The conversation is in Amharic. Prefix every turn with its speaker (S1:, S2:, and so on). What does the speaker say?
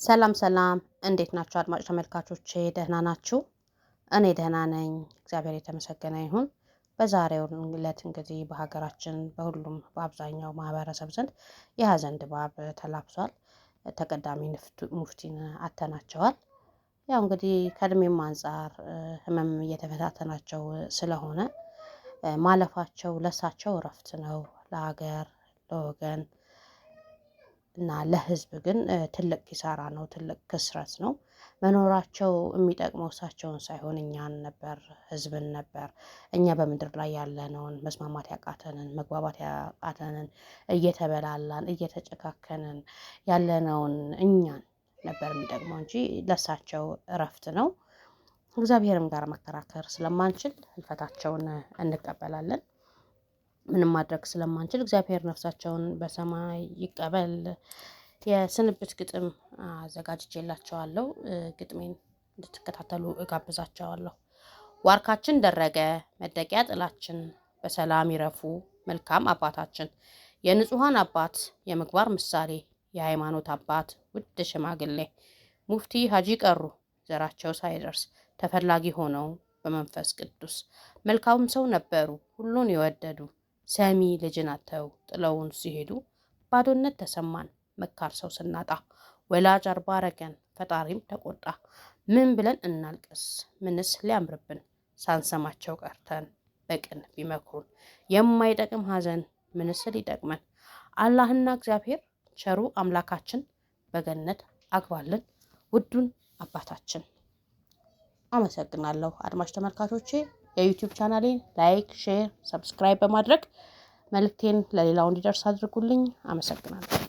S1: ሰላም ሰላም፣ እንዴት ናችሁ አድማጭ ተመልካቾቼ? ደህና ናችሁ? እኔ ደህና ነኝ፣ እግዚአብሔር የተመሰገነ ይሁን። በዛሬው ዕለት እንግዲህ በሀገራችን በሁሉም በአብዛኛው ማህበረሰብ ዘንድ የሀዘን ድባብ ተላብሷል። ተቀዳሚ ሙፍቲን አተናቸዋል። ያው እንግዲህ ከእድሜም አንጻር ህመም እየተፈታተናቸው ስለሆነ ማለፋቸው ለሳቸው እረፍት ነው፣ ለሀገር ለወገን እና ለህዝብ ግን ትልቅ ኪሳራ ነው፣ ትልቅ ክስረት ነው። መኖራቸው የሚጠቅመው እሳቸውን ሳይሆን እኛን ነበር፣ ህዝብን ነበር። እኛ በምድር ላይ ያለነውን መስማማት ያቃተንን መግባባት ያቃተንን እየተበላላን እየተጨካከንን ያለነውን እኛን ነበር የሚጠቅመው እንጂ ለእሳቸው እረፍት ነው። እግዚአብሔርም ጋር መከራከር ስለማንችል ህልፈታቸውን እንቀበላለን። ምንም ማድረግ ስለማንችል እግዚአብሔር ነፍሳቸውን በሰማይ ይቀበል። የስንብት ግጥም አዘጋጅቼላቸዋለሁ። ግጥሜን እንድትከታተሉ እጋብዛቸዋለሁ። ዋርካችን ደረገ መደቂያ ጥላችን፣ በሰላም ይረፉ መልካም አባታችን፣ የንጹሐን አባት የምግባር ምሳሌ፣ የሃይማኖት አባት ውድ ሽማግሌ፣ ሙፍቲ ሀጂ ቀሩ ዘራቸው ሳይደርስ ተፈላጊ ሆነው በመንፈስ ቅዱስ መልካም ሰው ነበሩ ሁሉን የወደዱ ሰሚ ልጅን አጥተው ጥለውን ሲሄዱ ባዶነት ተሰማን መካር ሰው ስናጣ ወላጅ አልባ አረገን ፈጣሪም ተቆጣ። ምን ብለን እናልቅስ ምንስ ሊያምርብን ሳንሰማቸው ቀርተን በቅን ቢመክሩን የማይጠቅም ሐዘን ምንስ ሊጠቅመን? አላህና እግዚአብሔር ቸሩ አምላካችን በገነት አግባልን ውዱን አባታችን። አመሰግናለሁ አድማጭ ተመልካቾቼ። የ YouTube ቻናሌን like፣ share፣ subscribe በማድረግ መልእክቴን ለሌላው እንዲደርስ አድርጉልኝ። አመሰግናለሁ።